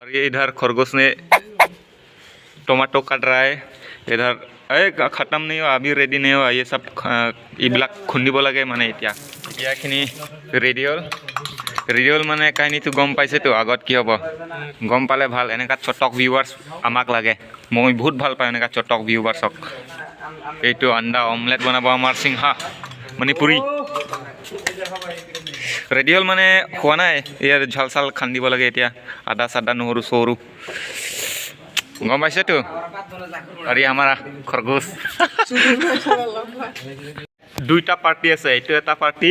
और ये इधर खरगोश ने टमाटो काट रहा है। इधर এই খতম नहीं हुआ, अभी रेडी नहीं हुआ। ये सब এইবিলাক খুন্দিব লাগে মানে। এতিয়া এতিয়াখিনি ৰেডি হ'ল। ৰেডি হ'ল মানে কাহিনীটো গম পাইছেতো আগত কি হ'ব। গম পালে ভাল। এনেকুৱা চটক ভিউৱাৰ্ছ আমাক লাগে। মই বহুত ভাল পাওঁ এনেকুৱা চটক ভিউৱাৰ্ছক। এইটো আণ্ডা অমলেট বনাব আমাৰ সিংহা মণিপুৰী। ৰেডি হ'ল মানে হোৱা নাই, ইয়াত ঝাল চাল খান্দিব লাগে এতিয়া, আদা চাদা নহৰু চহৰু, গম পাইছেতো। আৰু এই আমাৰ খৰগোচ। দুইটা পাৰ্টি আছে, এইটো এটা পাৰ্টি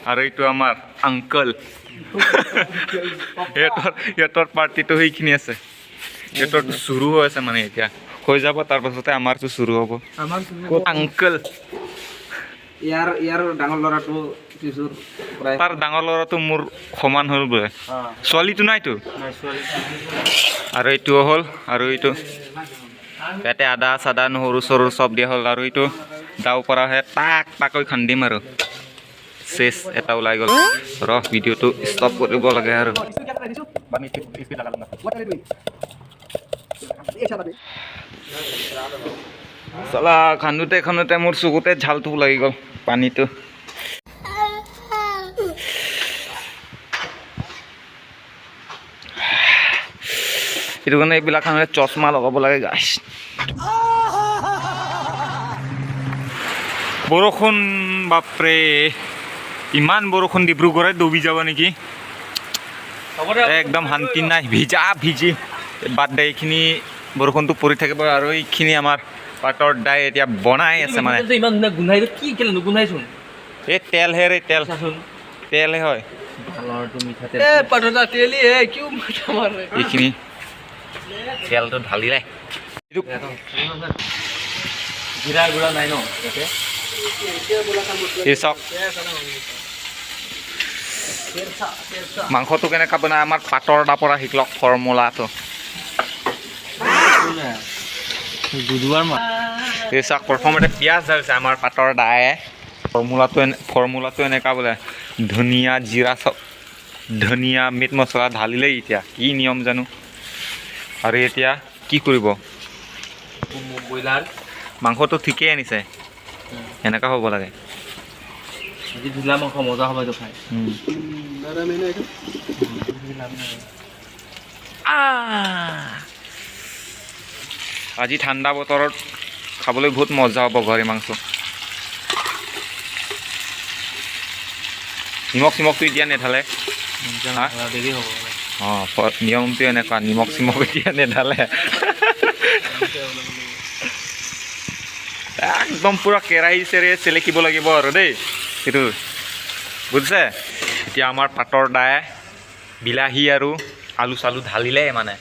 আৰু এইটো আমাৰ আংকল। সিহঁতৰ পাৰ্টিটো সেইখিনি আছে। সিহঁতৰটো চুৰু হৈ আছে, মানে এতিয়া হৈ যাব, তাৰপাছতে আমাৰটো চুৰু হ'ব। আংকল। ইয়াৰ ইয়াৰ ডাঙৰ ল'ৰাটো শিশুৰ প্ৰায়। তাৰ ডাঙৰ ল'ৰাটো মোৰ সমান হ'ল বোলে। ছোৱালীটো নাইতো। আৰু এইটো হ'ল, আৰু এইটো ইয়াতে আদা চাদা নহৰু চহৰু চব দিয়া হ'ল। আৰু এইটো দাও পৰাহে তাক তাকৈ খান্দিম আৰু চেচ এটা ওলাই গ'ল। ৰ, ভিডিঅ'টো ষ্টপ কৰিব লাগে। আৰু চলা খান্দোতে খান্দোতে মোৰ চকুতে ঝালটো লাগি গ'ল পানীটো। সেইটো কাৰণে এইবিলাক খাওঁতে চশমা লগাব লাগে গাছ। বৰষুণ, বাপৰে, ইমান বৰষুণ, ডিব্ৰুগড়ে ডুবি যাব নেকি? একদম শান্তি নাই, ভিজা ভিজি। বাদ দে, এইখিনি বৰষুণটো পৰি থাকিব। আৰু এইখিনি আমাৰ পাটৰ দাই এতিয়া বনাই আছে মানে। ইমান ধুনীয়া গোন্ধাই, কি কেলে নুগোন্ধাইচোন? এই তেলহে ৰে, তেল। চাচোন। তেলহে হয়। ভালৰটো মিঠাতেল। এ পাঠদা তেলি হে, কিয় মাথা মাৰ? এইখিনি তেলটো ঢালিলে এইটো। জিৰা গুড়া নাই ন ইয়াতে? এই চাওক, মাংসটো কেনেকুৱা বনাই আমাৰ পাটৰ দা পৰা শিকলক ফৰ্মুলাটো। দুদুৱাৰ মা। এই চাওক, প্ৰথমতে পিঁয়াজ ঢালিছে আমাৰ পাটৰ দায়ে। ফৰ্মুলাটো এনেকুৱা বোলে, ধনিয়া জিৰা চব, ধনিয়া মিট মছলা ঢালিলেই। এতিয়া কি নিয়ম জানো। আৰু এতিয়া কি কৰিব? ব্ৰইলাৰ। মাংসটো ঠিকেই আনিছে, এনেকুৱা হ'ব লাগে। আজি ধূলা মাংস মজা হ'ব এইটো খাই। আজি ঠাণ্ডা বতৰত খাবলৈ বহুত মজা হ'ব গাহৰি মাংস। নিমখ চিমখটো এতিয়া নেঢালে। হা? দেৰি হ'ব। অঁ, নিয়মটো এনেকুৱা, নিমখ চিমখ এতিয়া নেঢালে। একদম পূৰা কেৰাহী চেৰে চেলেকিব লাগিব আৰু দেই, সেইটো বুজিছে। এতিয়া আমাৰ পাটৰ দায়ে বিলাহী আৰু আলু চালু ঢালিলে মানে।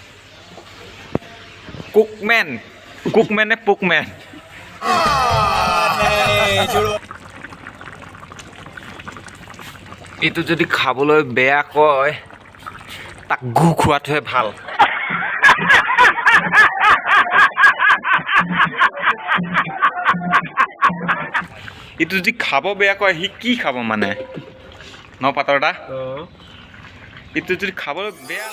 কুকমেন, কুকমেন নে পুকমেন? এইটো যদি খাবলৈ বেয়া কয়, তাক গু খোৱাটোহে ভাল। এইটো যদি খাব বেয়া কয়, সি কি খাব মানে ন পাতৰ দা? এইটো যদি খাবলৈ বেয়া